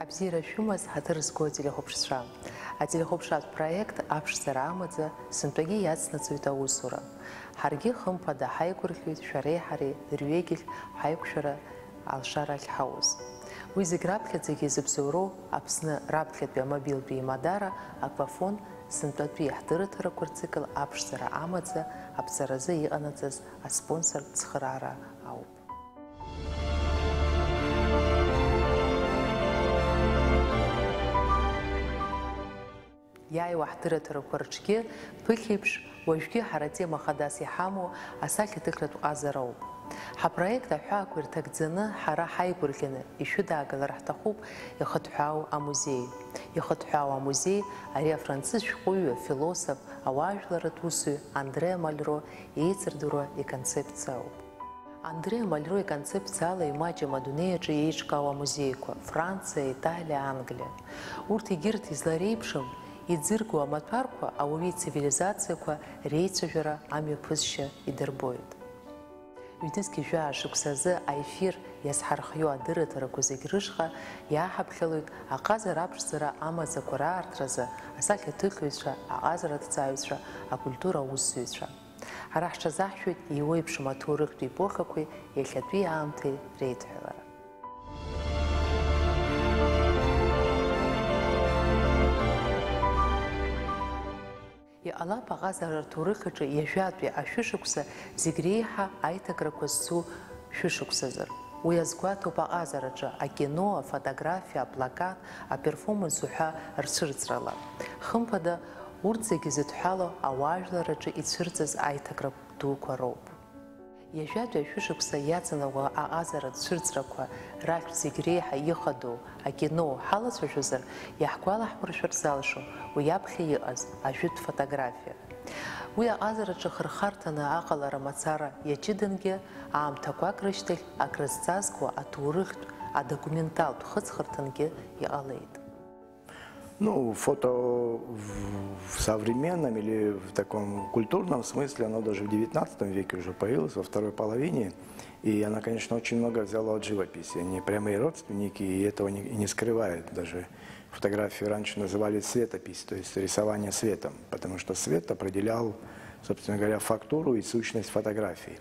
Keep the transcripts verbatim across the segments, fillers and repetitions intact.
Бзиара шәымаз, ҳаҭыр зқәу ателехәаԥшцәа. Ателехәаԥшратә проект аԥшӡара амаӡа сынтәагьы иацнаҵоит аусура. Ҳаргьы хымԥада ҳаигәырӷьоит шәареи ҳареи дырҩегьых ҳаиқәшәара алшарахь ҳауз. Уи зегь раԥхьаӡагьы зыбзоуроу Аԥсны раԥхьатәи амобилтәи еимадара Аквафон сынтәатәи ҳдырраҭарақәа рцикл аԥшӡара амаӡа аԥҵаразы иҟанаҵаз аспонсортә цхыраара ауп. Иааиуа ҳдырраҭарақәа рҿгьы ԥыхьеиԥш, уажәгьы ҳара атема хадас иҳамоу асахьаҭыхратә ҟазароуп. Ҳапроект аҳәаақәа ирҭагӡаны, ҳара ҳаигәырӷьаны ишәыдаагалар ҳҭахуп ихыҭҳәаау амузеи. Ихыҭҳәаау амузеи ари афранцыз шәҟәыҩҩы, афилософ, ауаажәларратә усзуҩ Андре Мальро еицырдыруа иконцепциа ауп. Андре Мальро иконцепциала имаҷым адунеи аҿы еиҿкаау амузеиқәа, Франциа, Италиа, Англиа. Урҭ егьырҭ излареиԥшым, иӡыргоу амаҭәарқәа ауаҩы ицивилизациақәа реицәажәара амҩаԥысшьа идырбоит. Ҩнызқь жәаа шықәсазы аефир иазҳархиоу адырраҭарақәа зегь рышҟа иааҳаԥхьалоит аҟазара аԥшӡара амаӡақәа раартразы асахьаҭыхҩцәа, аҟазараҭҵааҩцәа, акультура аусзуҩцәа. Ҳара ҳҽазаҳшәоит еиуеиԥшым аҭоурыхтә епохақәеи иахьатәи аамҭеи реидҳәалара. Иҟалап аҟазара рҭоурых аҿы ҩажәатәи ашәышықәса зегь реиҳа аиҭакрақәа зцу шәышықәсазар. Уи азгәаҭоуп аҟазараҿы акино, афотографиа, аплакат, аперформанс уҳәа рцәырҵрала. Хымԥада, урҭ зегьы зыдҳәалоу ауаажәларраҿы ицәырҵыз аиҭакра дуқәа роуп. Ҩажәатәи ашәышықәса иаҵанакуа аҟазаратә цәырҵрақәа рахьтә зегь реиҳа ихадоу акино ҳалацәажәозар, иаҳгәалаҳмыршәар залшом уи аԥхьа иҟаз ажәытә фотографиа. Уи аҟазараҿы хырхарҭаны аҟалара мацара иаҷыдангьы, аамҭақәак рышьҭахь акрызҵазкуа аҭоурыхтә, адокументалтә хыҵхырҭангьы иҟалеит. Ну, фото в в современном или в таком культурном смысле оно даже в девятнадцатом веке уже появилось, во второй половине. И она, конечно, очень много взяла от живописи. Они прямые родственники, и этого не, и не скрывают даже. Фотографию раньше называли светопись, то есть рисование светом, потому что свет определял, собственно говоря, фактуру и сущность фотографии.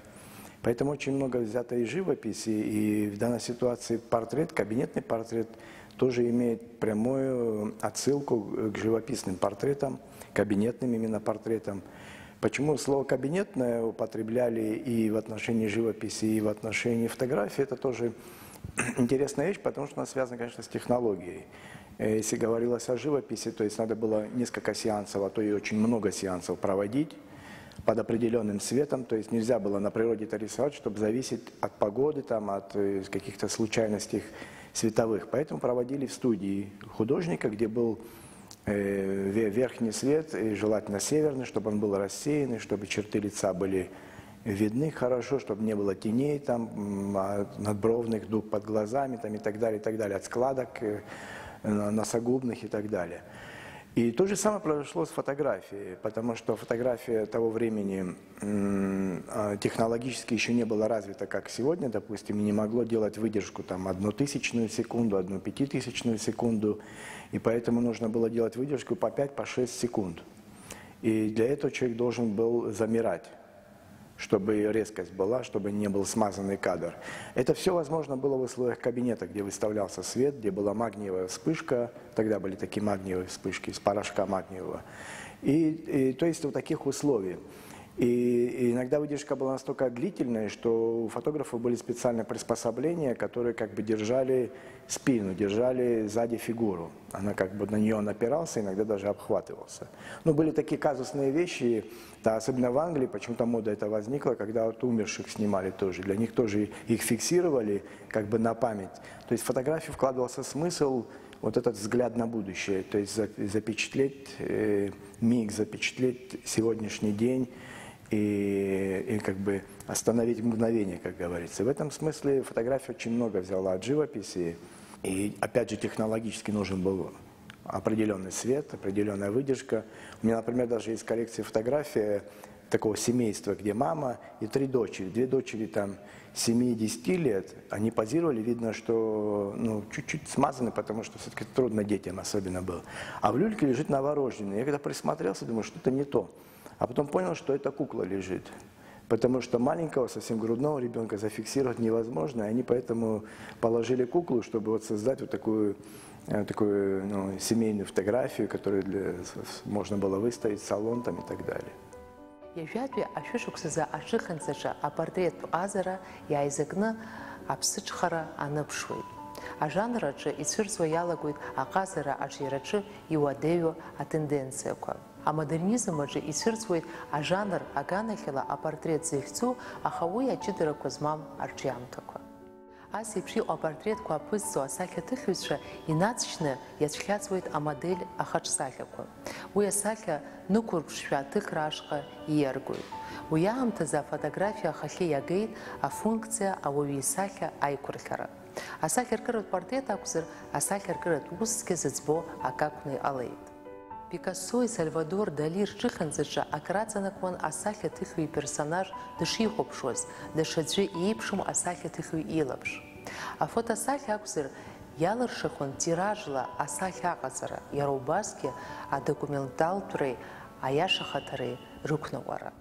Поэтому очень много взято из живописи, и в данной ситуации портрет, кабинетный портрет, тоже имеет прямую отсылку к живописным портретам, кабинетным именно портретам. Почему слово «кабинетное» употребляли и в отношении живописи, и в отношении фотографии, это тоже интересная вещь, потому что она связана, конечно, с технологией. Э, если говорилось о живописи, то есть надо было несколько сеансов, а то и очень много сеансов проводить под определенным светом, то есть нельзя было на природе это рисовать, чтобы зависеть от погоды, там, от э, каких-то случайностей световых. Поэтому проводили в студии художника, где был э, ве- верхний свет, и желательно северный, чтобы он был рассеянный, чтобы черты лица были видны хорошо, чтобы не было теней там, м, а, надбровных дуг под глазами там, и так далее, и так далее, от складок э, на- носогубных и так далее. И то же самое произошло с фотографией, потому что фотография того времени м, а, технологически еще не было развито, как сегодня, допустим, и не могло делать выдержку там одну тысячную секунду, одну пятитысячную секунду, и поэтому нужно было делать выдержку по пять, по шесть секунд. И для этого человек должен был замирать, чтобы резкость была, чтобы не был смазанный кадр. Это все возможно было в условиях кабинета, где выставлялся свет, где была магниевая вспышка, тогда были такие магниевые вспышки из порошка магниевого. И, и то есть в таких условиях. И иногда выдержка была настолько длительная, что у фотографов были специальные приспособления, которые как бы держали спину, держали сзади фигуру. Она как бы на нее он опирался, иногда даже обхватывался. Ну, были такие казусные вещи, да, особенно в Англии почему-то мода это возникла, когда вот умерших снимали тоже. Для них тоже их фиксировали как бы на память. То есть в фотографию вкладывался смысл, вот этот взгляд на будущее, то есть за- запечатлеть э, миг, запечатлеть сегодняшний день и, и как бы остановить мгновение, как говорится. В этом смысле фотография очень много взяла от живописи. И опять же технологически нужен был определенный свет, определенная выдержка. У меня, например, даже есть коллекция фотографий такого семейства, где мама и три дочери. Две дочери там семи-десяти лет, они позировали, видно, что ну, чуть-чуть смазаны, потому что все-таки трудно детям особенно было. А в люльке лежит новорожденный. Я когда присмотрелся, думаю, что-то не то. А потом понял, что это кукла лежит. Потому что маленького, совсем грудного ребенка зафиксировать невозможно, и они поэтому положили куклу, чтобы вот создать вот такую, э, такую ну, семейную фотографию, которую для, можно было выставить в салон там, и так далее. Иажәатәи ашәышықәсазы аҽыханӡаҿы апортреттә ҟазара иааизакны аԥсыҽхара аныԥшуеит. Ажанр аҿы ицәырҵуа иалагоит аҟазара аҿиараҿы иуадаҩу атенденциақәа. Амодернизм аҿы ицәырҵуеит ажанр аганахьала апортрет захьӡу, аха уи аҷыдарақәа змам арҿиамҭақәа. Ас еиԥш иҟоу апортретқәа аԥызҵо асахьаҭыхҩцәа инаҵшьны иацәхьаҵуеит амодель ахаҿсахьақәа. Уи асахьа нықәырԥшшәа аҭыхра ашҟа ииаргоит. Уи аамҭазы афотографиа ахахьы иагеит афункциа ауаҩы исахьа аиқәырхьара. Асахьаркыратә портрет акәзар, асахьаркыратә усцәгьа зыӡбо акы акәны иҟалеит. Пикассои Сальвадор Дали рҽыханӡаҿы акраҵанакуан асахьаҭыхҩы иперсонаж дышихәаԥшуаз, даҽаӡәы иеиԥшым асахьаҭыхҩы илаԥш. Афотосахьа акәзар, иалыршахуан тиражла асахьа аҟаҵара, иара убасгьы адокументалтәреи аиашахаҭареи рықәныҟәара.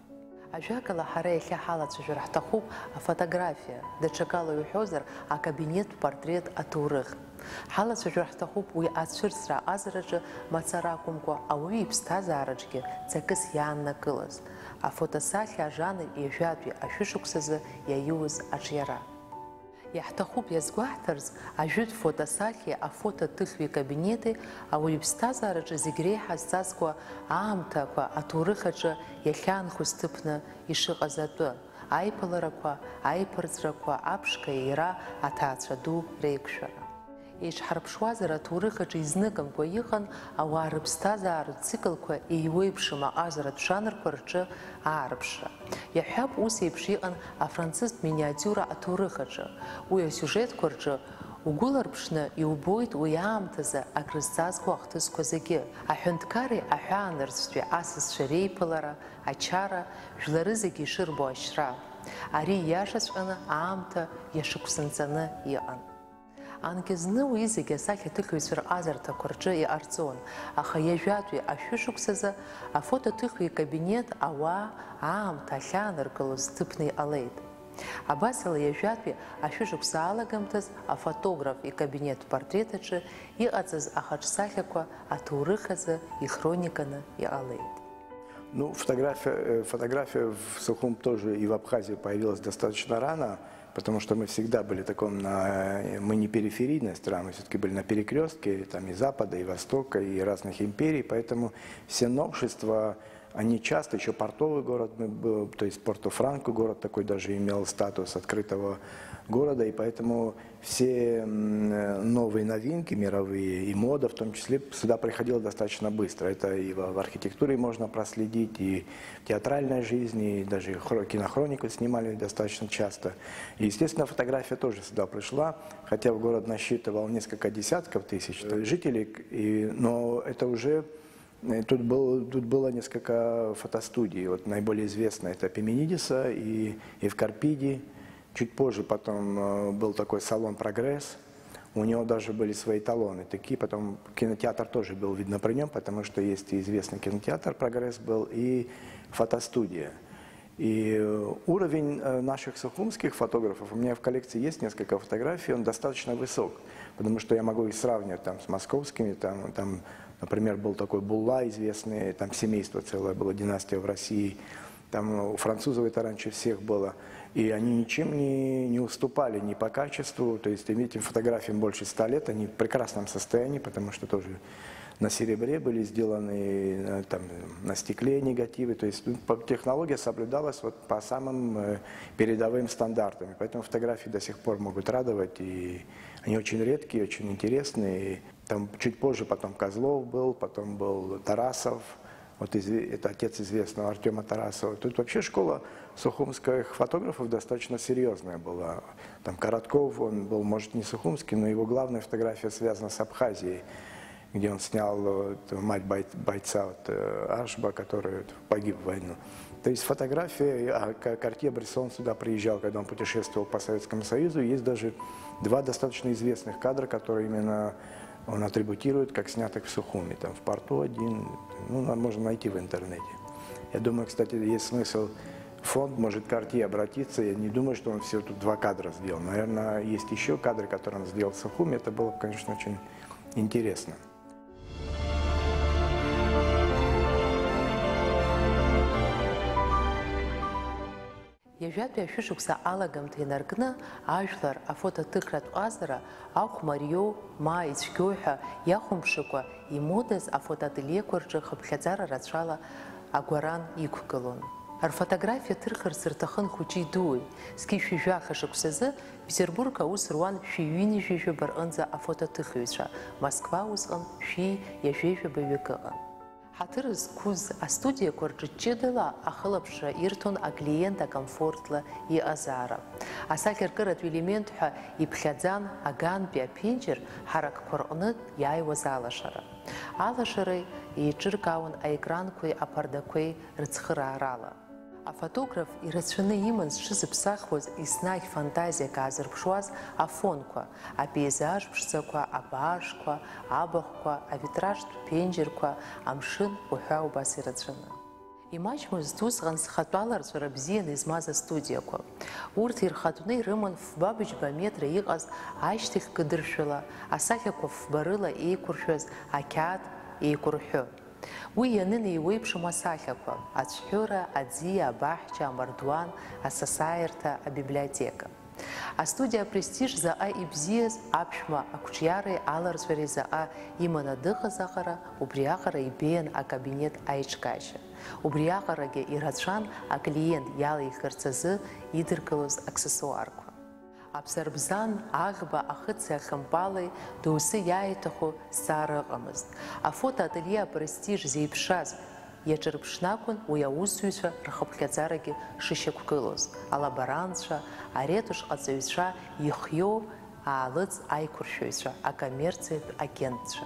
Ажәакала, ҳара иахьа ҳалацәажәар ҳҭахуп афотографиа, даҽакала иуҳәозар, акабинеттә портрет аҭоурых. Ҳалацәажәар ҳҭахуп уи ацәырҵра аҟазараҿы мацара акәымкәа, ауаҩы иԥсҭазаараҿгьы ҵакыс иааннакылаз, афотосахьа ажанр ҩажәатәи ашәышықәсазы иаиуз аҿиара. Иаҳҭахуп иазгәаҳҭарц, ажәытә фотосахьеи афотоҭыхҩы икабинети ауаҩы иԥсҭазаараҿы зегь реиҳа зҵазкуа аамҭақәа аҭоурых аҿы иахьаанхоз ҭыԥны ишыҟаз атәы, аиԥыларақәа, аиԥырҵрақәа, аԥшқа иара, аҭаацәа ду реиқәшәара. Еиҿҳарԥшуазар, аҭоурых аҿы изныкымкәа иҟан ауаа рыԥсҭазааратә циклқәа еиуеиԥшым аҟазаратә жанрқәа рҿы аарԥшра. Иаҳҳәап, ус еиԥш иҟан афранцызтә миниатиура аҭоурых аҿы. Уи асиужетқәа рҿы угәыларԥшны иубоит уи аамҭазы акрызҵазкуа ахҭысқәа зегьы, аҳәынҭқари аҳәаанырцәтәи асасцәа реиԥылара, ачара, жәлары зегьы ишырбо ашьра. Ари ииашаҵәҟьаны аамҭа иашықәсынҵаны иҟан. Анкьа зны уи зегьы асахьаҭыхҩцәа рҟазарҭақәа рҿы иҟарҵон, аха ҩажәатәи ашәышықәсазы афотоҭыхҩы икабинет ауаа аамҭа ахьааныркылоз ҭыԥны иҟалеит. Абасала, ҩажәатәи ашәышықәса алагамҭаз афотограф икабинет портрет аҿы иҟаҵаз ахаҿсахьақәа аҭоурых азы ихрониканы иҟалеит. Ну, фотография, э, фотография в Сухум тоже и в Абхазии появилась достаточно рано, потому что мы всегда были таком на, мы не периферийная страна, мы все-таки были на перекрестке, там и Запада, и Востока, и разных империй, поэтому все новшества, они часто, еще портовый город мы был, то есть Порто-Франко город такой даже имел статус открытого города, и поэтому все м, новые новинки мировые, и мода в том числе, сюда приходила достаточно быстро. Это и в в архитектуре можно проследить, и в театральной жизни, и даже хро- кинохронику снимали достаточно часто. И, естественно, фотография тоже сюда пришла, хотя в город насчитывал несколько десятков тысяч э, жителей, и, но это уже э, тут, был, тут было несколько фотостудий. Вот наиболее известная это Пименидиса и Евкарпиди. Чуть позже потом э, был такой салон «Прогресс». У него даже были свои талоны такие. Потом кинотеатр тоже был, видно, при нем, потому что есть и известный кинотеатр «Прогресс» был, и фотостудия. И э, уровень э, наших сухумских фотографов, у меня в коллекции есть несколько фотографий, он достаточно высок, потому что я могу их сравнивать там, с московскими, там, там, например, был такой Булла известный, там семейство целое было, династия в России, там у французов это раньше всех было, и они ничем не, не уступали ни по качеству, то есть этим фотографиям больше ста лет, они в прекрасном состоянии, потому что тоже на серебре были сделаны, э, там, на стекле негативы. То есть ну, по- технология соблюдалась вот по самым э, передовым стандартам. И поэтому фотографии до сих пор могут радовать. И они очень редкие, очень интересные. И там чуть позже потом Козлов был, потом был Тарасов. Вот изве- это отец известного Артема Тарасова. Тут вообще школа сухумских фотографов достаточно серьезная была. Там Коротков, он был, может, не сухумский, но его главная фотография связана с Абхазией. где он снял, э, эту мать бой-, бойца, вот, э, Ашба, который, вот, погиб в войну. То есть фотография, а, Ка-, Картье-Брессо сюда приезжал, когда он путешествовал по Советскому Союзу. Есть даже два достаточно известных кадра, которые именно он атрибутирует как снятых в Сухуми, там в порту один, ну, на-, можно найти в интернете. Я думаю, кстати, есть смысл, фонд может к Картье обратиться, я не думаю, что он все тут два кадра сделал. Наверное, есть еще кадры, которые он сделал в Сухуми, это было бы, конечно, очень интересно. Ҩажәатәи ашәышықәса алагамҭа инаркны ажәлар афотоҭыхратә ҟазара ахә мариоу ма ицәгьоу ҳәа иахәамԥшыкәа имодаз афотоательеқәа рҿы хыԥхьаӡара рацәала агәаран иқәгылон. Рфотографиа ҭырхырц рҭахын хәыҷи-дуи. Зқьи шәи жәаха шықәсазы Петербург аус руан шәи ҩынҩажәи жәаба рҟынӡа афотоҭыхҩцәа, Москва усҟан шәи ҩажәеи жәаба ҩык ыҟан. Ҳаҭыр зқәыз астудиақәа рҿы ҷыдала ахылаԥшра ирҭон аклиент акомфортла иҟазаара. Асахьаркыратә елемент ҳәа иԥхьаӡан агантәи аԥенџьыр ҳаракқәа рҟнытә иааиуаз алашара. Алашара еиҿыркаауан аекранқәеи аԥардақәеи рыцхыраарала. Афотограф ирацәаны иман зҽызыԥсахуаз, еснагь фантазиак аазырԥшуаз афонқәа, апеизаж ԥшӡақәа, абаашқәа, абахәқәа, авитражтә ԥенџьырқәа, амшын уҳәа убас ирацәаны. Имаҷмызт усҟан зхатә аларҵәара бзианы измаз астудиақәа. Урҭ ирхатәны ирыман фба быжьба метра иҟаз ашьҭахь кыдыршәыла, асахьақәа фба рыла еиқәыршәаз ақьаад еикәырҳәы. Уи ианынеиуеиԥшым асахьақәа, ацәҳәыра, аӡиа, абаҳча, амардуан, асасааирҭа, абиблиотека. Астудиа апрестиж заҟа ибзиаз, аԥшәма ақәҿиареи аларҵәареи заҟа иманы дыҟаз аҟара, убриаҟара ибеиан акабинет аиҿкаашьа. Убриаҟарагьы ирацәан аклиент иалихырц азы идыркылоз аксессуарқәа. Абзарбзан, аӷба, ахыци ахьынпали доусы иааиҭаху зҵаара ыҟамызт. Афотоателье апрестиж зеиԥшраз иаҿырԥшны акәын уи аусзуҩцәа рхыԥхьаӡарагьы шышьақәгылоз, алаборантцәа, аретушь ҟаҵаҩцәа, ихиоу аалыҵ аиқәыршәаҩцәа, акоммерциатә агентцәа.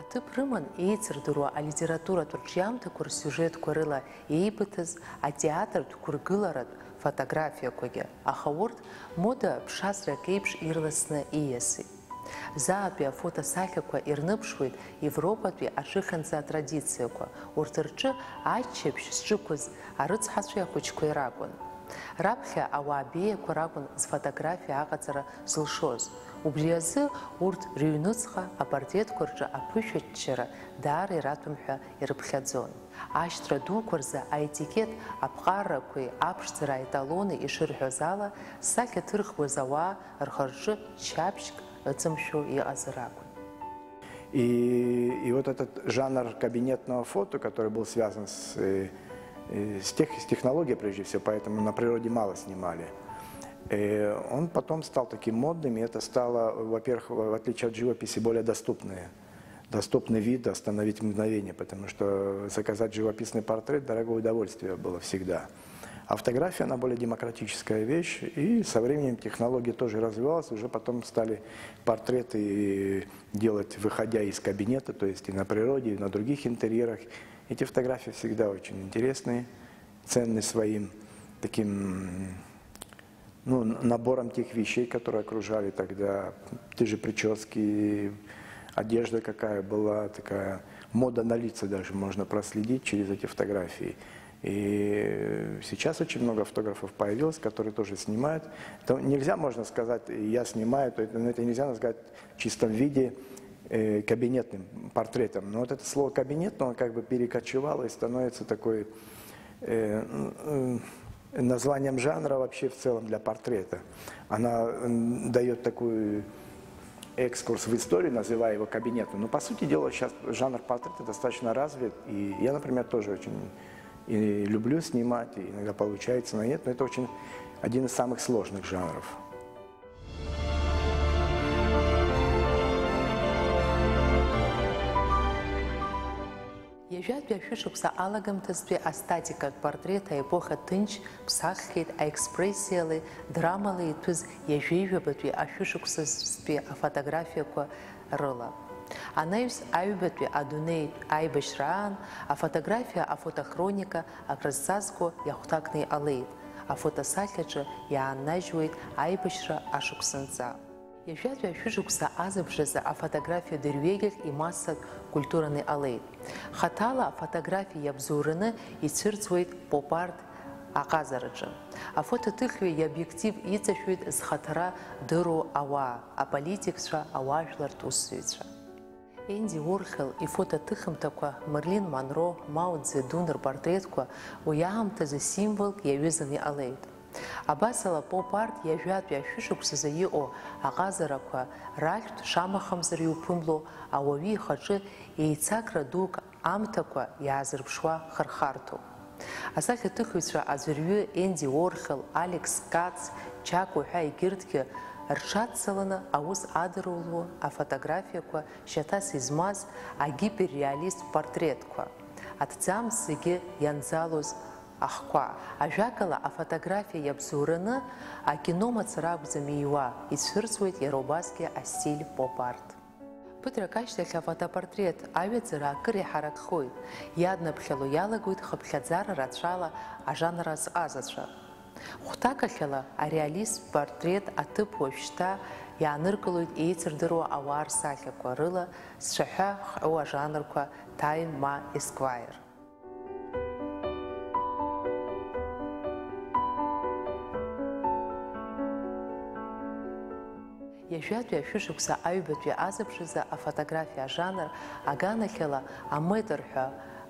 Аҭыԥ рыман еицырдыруа алитературатә рҿиамҭақәа рсиужетқәа рыла еибыҭаз атеатртә гәыргыларатә фотографиақәагьы, аха урҭ мода ԥшасрак еиԥш ирласны ииасит. Заатәи афотосахьақәа ирныԥшуеит Европатәи аҽыхьанӡа атрадициақәа, урҭ рҿы аччаԥшь зҿықәыз арыцҳацәеи ахәыҷқәеи ракәын. Раԥхьа ауаа беиақәа ракәын зфотографиа аҟаҵара зылшоз. Убри азы урҭ рыҩнуҵҟа апортретқәа рҿы аԥышәаччара даара ираҭәам ҳәа ирыԥхьаӡон. Ашьҭра дуқәа рзы аетикет аԥҟарақәеи аԥшӡара аеталони ишырҳәоз ала, сахьа ҭырхуаз ауаа рхы-рҿы ччаԥшьк ыҵымшәо иҟазар акәын. И, и вот этот жанр кабинетного фото, который был связан с, э, э, с, тех, с технологией, прежде всего, поэтому на природе мало снимали. Э, он потом стал таким модным, и это стало, во-первых, в отличие от живописи, более доступное, доступный вид, остановить мгновение, потому что заказать живописный портрет — дорогое удовольствие было всегда. А фотография, она более демократическая вещь, и со временем технология тоже развивалась, уже потом стали портреты делать, выходя из кабинета, то есть и на природе, и на других интерьерах. Эти фотографии всегда очень интересные, ценны своим таким, ну, н-, набором тех вещей, которые окружали тогда, те же прически, одежда какая была, такая мода на лица даже можно проследить через эти фотографии. И сейчас очень много фотографов появилось, которые тоже снимают. Это нельзя, можно сказать, я снимаю, то это, но это нельзя назвать в чистом виде, э, кабинетным портретом. Но вот это слово «кабинет», оно как бы перекочевало и становится такой, э, м, м, названием жанра вообще в целом для портрета. Она, м, даёт такой экскурс в историю, называя его кабинетом. Но, по сути дела, сейчас жанр портрета достаточно развит, и я, например, тоже очень и люблю снимать, и иногда получается, но нет, но это очень один из самых сложных жанров. Ҩажәатәи ашәышықәса алагамҭазтәи астатикатә портрет аепоха ҭынч ԥсаххьеит аекспрессиалеи драмалеи иҭәыз ҩажәеижәабатәи ашәышықәсазтәи афотографиақәа рыла. Анаҩс аҩбатәи адунеитә аибашьра аан афотографиа, афотохроника акрызҵазкуа иахәҭакны иҟалеит, афотосахьаҿы иааннажьуеит аибашьра ашықәсанҵа. Ҩажәатәи ашәышықәса азыбжазы афотографиа дырҩегьых имассатә культураны иҟалеит. Хаҭала афотографиа иабзоураны ицәырҵуеит поп-арт аҟазараҿы. Афотоҭыхҩы иобиектив иҵашәоит зхаҭара дыруа ауаа, аполитикцәа, ауаажәлартә усзуҩцәа. Енди Уорхел ифотоҭыхымҭақәа, Мерлин Монро, Мао Цзедун рпортретқәа уи аамҭазы символк иаҩызаны иҟалеит. Абасала, поп-арт ҩажәатәи ашәышықәсазы иҟоу аҟазарақәа рахьтә шамахамзар иуԥымло, ауаҩы ихаҿы еицакра дук амҭақәа иаазырԥшуа хырхарҭоуп. Асахьаҭыхҩцәа аӡәырҩы Енди Уорхел, Алекс Кац, Чак уҳәа егьырҭгьы рҽадцаланы аус адыруло афотографиақәа шьаҭас измаз агиперреалисттә портретқәа, аҭӡамц зегьы ианӡалоз ахқәа, ажәакала, афотографиа иабзоураны акино мацара акәӡам ииуа, ицәырҵуеит иара убасгьы астиль поп-арт. Ԥыҭрак ашьҭахь афотопортрет аҩаӡара акыр иҳаракхоит, иаднаԥхьало иалагоит хыԥхьаӡара рацәала ажанр азҟазацәа. Хәҭакахьала ареалисттә портрет аҭыԥ уажәшьҭа иааныркылоит еицырдыруа ауаа рсахьақәа рыла зцәаҳәа хҟьо ажанрқәа Time ма Esquire. Ҩажәатәи ашәышықәса аҩбатәи азыбжазы афотографиа ажанр аганахьала аметр ҳәа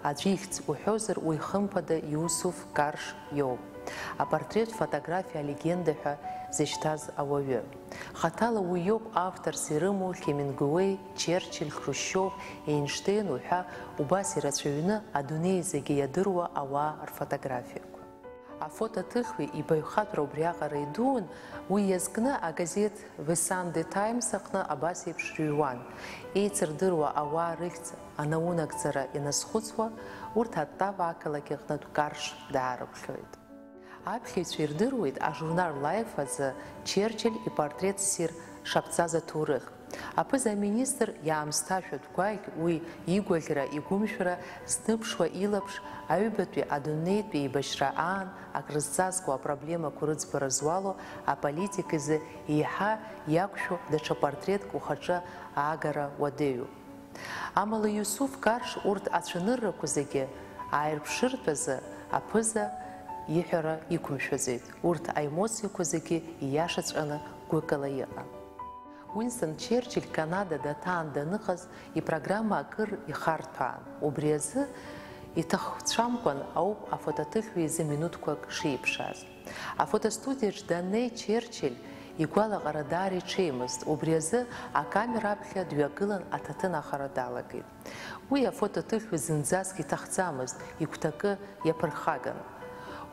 аӡә ихьӡ уҳәозар, уи хымԥада Иусуф Карш иоуп, апортрет фотографиа алегенда ҳәа зышьҭаз ауаҩы. Хаҭала уи иоуп авторс ирымоу Хемингуеи, Черчилль, Хрушьов, Еинштеин уҳәа убас ирацәаҩны адунеи зегьы иадыруа ауаа рфотографиақәа. Афотоҭыхҩы ибаҩхатәра убриаҟара идуун, уи иазкны агазеҭ The Sunday Times аҟны абас еиԥш рыҩуан, еицырдыруа ауаа рыхьӡ анаунагӡара ианазхәыцуа, урҭ Оттава ақалақь аҟнытә Карш даарыԥхьоит. Аԥхьаҩцәа ирдыруеит ажурнал Life азы Черчилль ипортрет ссир шаԥҵаз аҭоурых. Аԥыза-министр иаамсҭашәа дгәаӷь уи игәаӷьра, игәымшәара зныԥшуа илаԥш аҩбатәи адунеитә еибашьра аан акрызҵазкуа апроблемақәа рыӡбара зуало аполитик изы еиҳа иақәшәо даҽа портретк ухаҿы аагара уадаҩуп. Амала Иусуф Карш урҭ ацәаныррақәа зегьы ааирԥшыртә азы аԥыза иҳәара иқәымшәаӡеит, урҭ аемоциақәа зегьы ииашаҵәҟьаны гәыкала иҟан. Уинстон Черчилль Канада даҭаан даныҟаз ипрограмма акыр ихарҭәаан, убри азы иҭахцәамкәан ауп афотоҭыхҩы изы минуҭқәак шиԥшааз. Афотостудиаҿ даннеи Черчилль игәалаҟара даара иҽеимызт, убри азы акамера аԥхьа дҩагылан аҭаҭын ахара далагеит. Уи афотоҭыхҩы зынӡаск иҭахӡамызт, игәҭакы иаԥырхаган.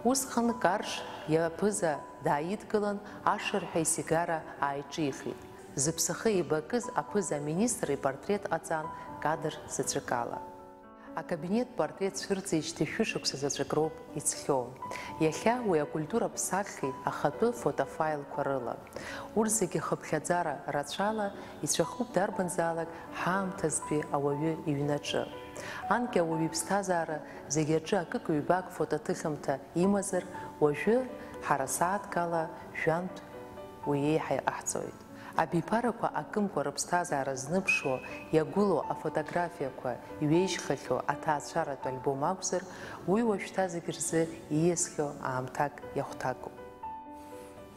Усҟан Карш иаԥыза дааидгылан, ашырҳәа исигара ааиҿихит. Зыԥсахы еибакыз аԥыза-министр ипортрет ҟаҵан кадр заҵәык ала. Акабинет портрет цәырҵижьҭеи шәышықәса заҵәык роуп иҵхьоу. Иахьа уи акультура ԥсахи ахатәы фотофайлқәа рыла. Урҭ зегьы хыԥхьаӡара рацәала ицәахуп дарбанзаалак ҳаамҭазтәи ауаҩы иҩнаҿы. Анкьа ауаҩы иԥсҭазаара зегьы аҿы акык-ҩбак фотоҭыхымҭа имазар, уажәы ҳара сааҭк ала жәантә уи еиҳа иҟаҳҵоит. Абиԥарақәа акымкәа рыԥсҭазаара зныԥшуа, иагәылоу афотографиақәа иҩеижьхахьоу аҭаацәаратә альбом акәзар, уи уажәшьҭа зегь рзы ииасхьоу аамҭак иахәҭакуп.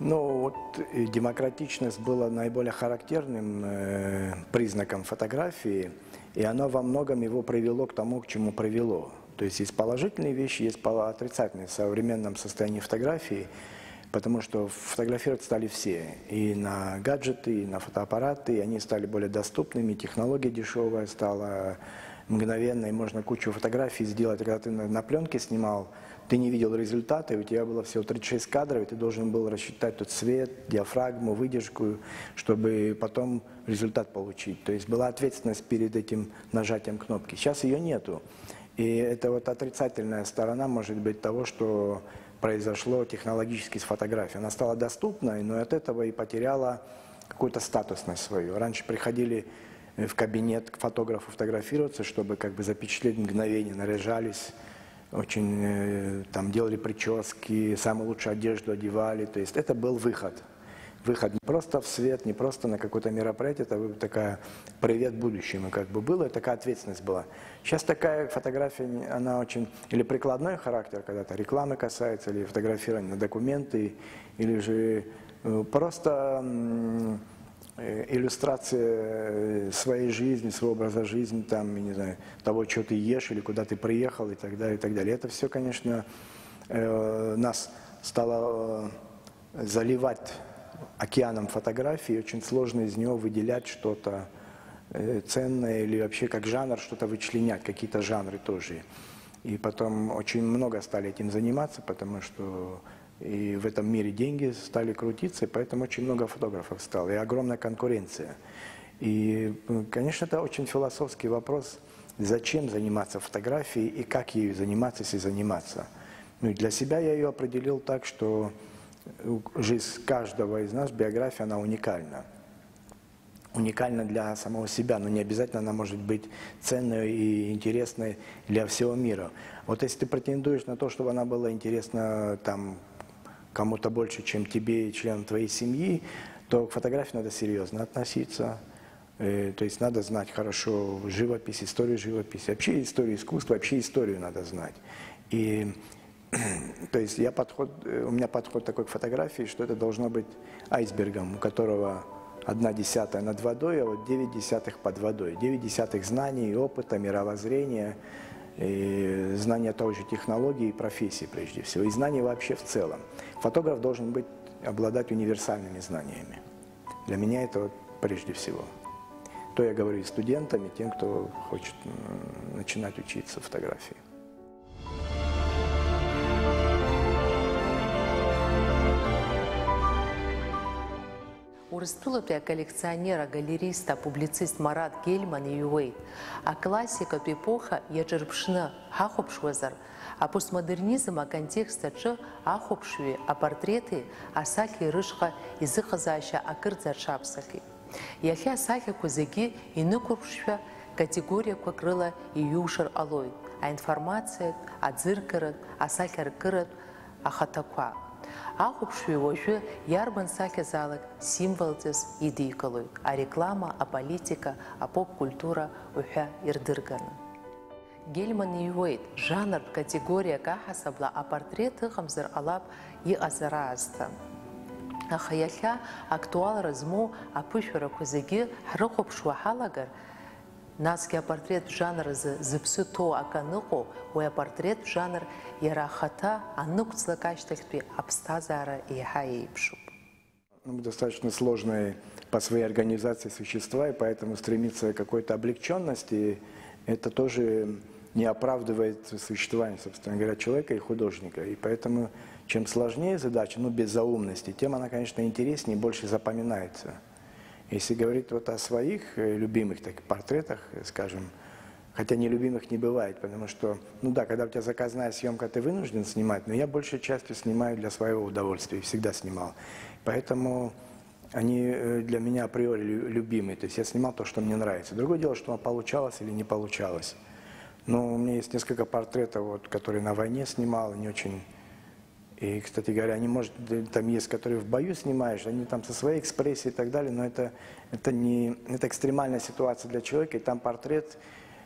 Ну, вот, э, демократичность была наиболее характерным, э, признаком фотографии, и оно во многом его привело к тому, к чему привело. То есть есть положительные вещи, есть пола-, отрицательные в современном состоянии фотографии, потому что фотографировать стали все, и на гаджеты, и на фотоаппараты, и они стали более доступными, технология дешевая стала, мгновенно, и можно кучу фотографий сделать. И когда ты на, на пленке снимал, ты не видел результата, и у тебя было всего тридцать шесть кадров, и ты должен был рассчитать тут свет, диафрагму, выдержку, чтобы потом результат получить. То есть была ответственность перед этим нажатием кнопки. Сейчас ее нету. И это вот отрицательная сторона, может быть, того, что произошло технологически с фотографией. Она стала доступной, но от этого и потеряла какую-то статусность свою. Раньше приходили в кабинет к фотографу фотографироваться, чтобы как бы запечатлеть мгновение, наряжались, очень э, там делали прически, самую лучшую одежду одевали. То есть это был выход. Выход не просто в свет, не просто на какое-то мероприятие, это такая привет будущему как бы было, и такая ответственность была. Сейчас такая фотография, она очень, или прикладной характер, когда-то рекламы касается, или фотографирование на документы, или же э, просто э, иллюстрация своей жизни, своего образа жизни, там, я не знаю, того, что ты ешь или куда ты приехал и так далее, и так далее. Это все, конечно, э, нас стало э, заливать океаном фотографий, и очень сложно из него выделять что-то э, ценное или вообще как жанр что-то вычленять, какие-то жанры тоже. И потом очень много стали этим заниматься, потому что и в этом мире деньги стали крутиться, и поэтому очень много фотографов стало, и огромная конкуренция. И, конечно, это очень философский вопрос, зачем заниматься фотографией и как ею заниматься, если заниматься. Ну, и для себя я ее определил так, что жизнь каждого из нас, биография, она уникальна. Уникальна для самого себя, но не обязательно она может быть ценной и интересной для всего мира. Вот если ты претендуешь на то, чтобы она была интересна там кому-то больше, чем тебе и членам твоей семьи, то к фотографии надо серьезно относиться. Э, то есть надо знать хорошо живопись, историю живописи, вообще историю искусства, вообще историю надо знать. И то есть я подход, э, у меня подход такой к фотографии, что это должно быть айсбергом, у которого одна десятая над водой, а вот девять десятых под водой. Девять десятых знаний, опыта, мировоззрения, и знания той же технологии и профессии прежде всего, и знания вообще в целом. Фотограф должен быть, обладать универсальными знаниями. Для меня это вот прежде всего. То я говорю и студентам, и тем, кто хочет начинать учиться фотографии. Урыстәылатәи аколлекционер, агалерист, апублицист Марат Гельман иҩуеит. Аклассикатә епоха иаҿырԥшны ҳахәаԥшуазар, апостмодернизм аконтекст аҿы ахәаԥшҩи апортрети асахьеи рышҟа изыҟазаашьа акырӡа аҽаԥсахит. Иахьа асахьақәа зегьы инықәырԥшшәа категориақәак рыла иҩушар ҟалоит, аинформациатә, аӡыргаратә, асахьаркыратә ахаҭақәа. Ахәаԥшҩы уажәы иарбан сахьазаалак символҵас идикылоит, ареклама, аполитика, апоп-культура уҳәа ирдырганы. Гельман иҩуеит, жанртә категориак аҳасабала апортрет ыҟамзар ҟалап иҟазар аасҭа. Аха иахьа актуалра змоу аԥышәарақәа зегьы ҳрыхәаԥшуа ҳалагар, насгьы апортреттә жанр азы зыԥсы ҭоу акы аныҟоу, уи апортреттә жанр иара ахаҭа анықәҵлак ашьҭахьтәи аԥсҭазаара еиҳа еиԥшуп. Ну, мы достаточно сложные по своей организации существа, и поэтому стремиться к какой-то облегченности, это тоже не оправдывает существование, собственно говоря, человека и художника. И поэтому чем сложнее задача, ну, без заумности, тем она, конечно, интереснее и больше запоминается. Если говорить вот о своих э, любимых таких портретах, э, скажем, хотя нелюбимых не бывает, потому что, ну да, когда у тебя заказная съемка, ты вынужден снимать, но я большей частью снимаю для своего удовольствия, всегда снимал. Поэтому они э, для меня априори лю- любимые, то есть я снимал то, что мне нравится. Другое дело, что получалось или не получалось. Но у меня есть несколько портретов, вот, которые на войне снимал, не очень. И, кстати говоря, они, может, д- там есть, которые в бою снимаешь, они там со своей экспрессией и так далее, но это, это не это экстремальная ситуация для человека, и там портрет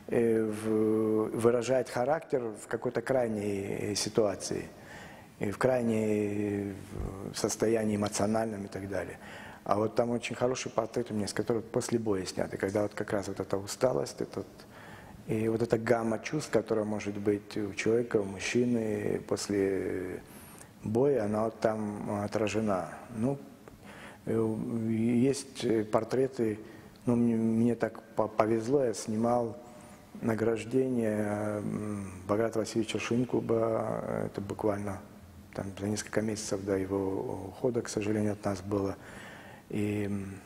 э, в- выражает характер в какой-то крайней э, ситуации, и в крайней э, в состоянии эмоциональном и так далее. А вот там очень хороший портрет у меня, с которого после боя снятый, когда вот как раз вот эта усталость, этот и вот эта гамма чувств, которая может быть у человека, у мужчины после боя, она вот там отражена. Ну, э, есть э, портреты, ну, мне, мне так по- повезло, я снимал награждение м, Баграта Васильевича Шинкуба, это буквально там, за несколько месяцев до его ухода, к сожалению, от нас было. И м,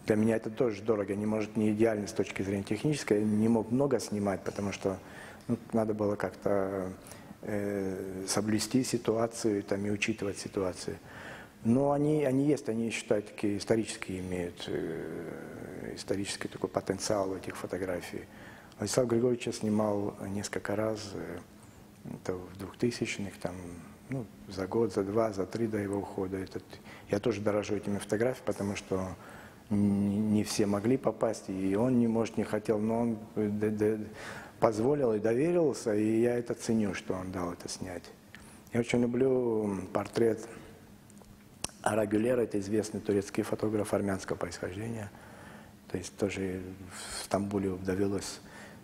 для меня это тоже дорого. Не может не идеально с точки зрения технической. Я не мог много снимать, потому что ну, надо было как-то э, соблюсти ситуацию там, и учитывать ситуацию. Но они, они есть, они, считаю, такие исторические имеют э, Исторический такой потенциал у этих фотографий. Владислав Григорьевич я снимал несколько раз, э, это в двухтысячных, там, ну, за год, за два, за три до его ухода. Этот, я тоже дорожу этими фотографиями, потому что н- не все могли попасть, и он не может, не хотел, но он, э, д- д- позволил и доверился, и я это ценю, что он дал это снять. Я очень люблю, м, портрет Ара Гюлера, это известный турецкий фотограф армянского происхождения. То есть тоже в Стамбуле довелось,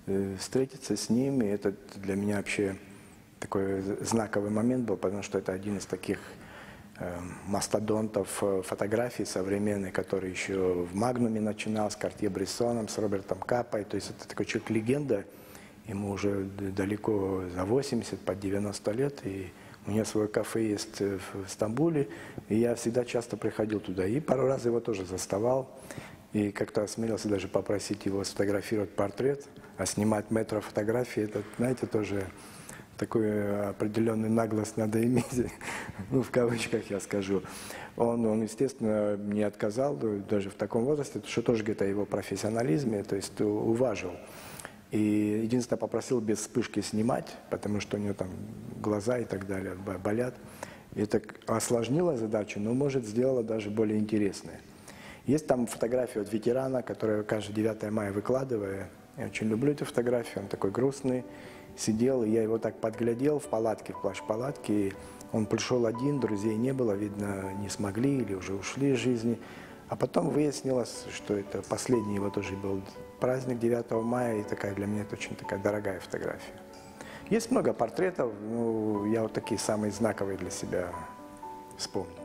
э, встретиться с ним, и это для меня вообще такой з- знаковый момент был, потому что это один из таких, э, мастодонтов, э, фотографий современной, который еще в Магнуме начинал, с Картье-Брессоном, с Робертом Каппой. То есть это такой человек-легенда, ему уже д- далеко за восемьдесят, под девяносто лет, и у него свое кафе есть, э, в в Стамбуле, и я всегда часто приходил туда, и пару раз его тоже заставал, и как-то осмелился даже попросить его сфотографировать портрет, а снимать метро фотографии, это, знаете, тоже такую определенную наглость надо иметь, ну, в кавычках я скажу. Он, он, естественно, не отказал, даже в таком возрасте, потому что тоже где-то его профессионализме, то есть у- уважил. И единственное, попросил без вспышки снимать, потому что у него там глаза и так далее бо- болят. И это к- осложнило задачу, но, может, сделало даже более интересной. Есть там фотографии от ветерана, который каждое девятое мая выкладываю. Я очень люблю эти фотографии, он такой грустный. Сидел, и я его так подглядел в палатке, в плащ-палатке. И он пришел один, друзей не было, видно, не смогли или уже ушли из жизни. А потом выяснилось, что это последний его тоже был праздник девятого мая, и такая для меня это очень такая дорогая фотография. Есть много портретов, ну, я вот такие самые знаковые для себя вспомнил.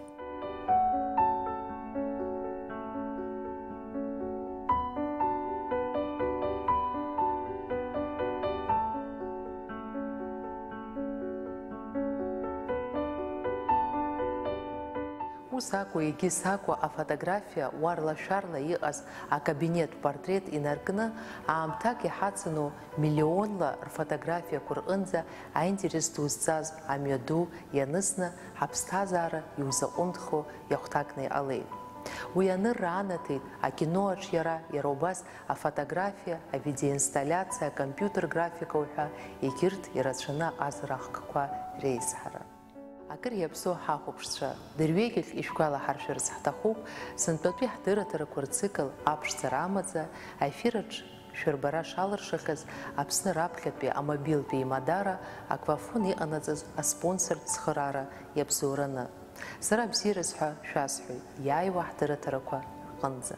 Ус акәу, егьыс акәу, афотографиа уарла-шәарла иҟаз акабинет портрет инаркны, аамҭак иҳацану миллионла рфотографиақәа рҟынӡа аинтерес ду зҵаз амҩаду ианысны, ҳаԥсҭазаара иузаҟәымҭхо иахәҭакны иҟалеит. Уи анырра анаҭеит акино аҿ иара, иара убас афотографиа, авидеоинсталлиациа, акомпиутер графика уҳәа егьырҭ ирацәаны аҟазара ахкқәа реизҳара. Акыр иаԥсоу ҳахәаԥшцәа, дырҩегьых ишәгәалаҳаршәарц ҳҭахуп, сынтәатәи ҳдырраҭарақәа рцикл аԥшӡара амаӡа аефир аҿ шәырбара шалыршахьаз Аԥсны раԥхьатәи амобилтәи имадара Аквафон иҟанаҵаз аспонсортә цхыраара иабзоураны. Сара бзиараз ҳәа шәасҳәоит, иааиуа ҳдырраҭарақәа рҟынӡа.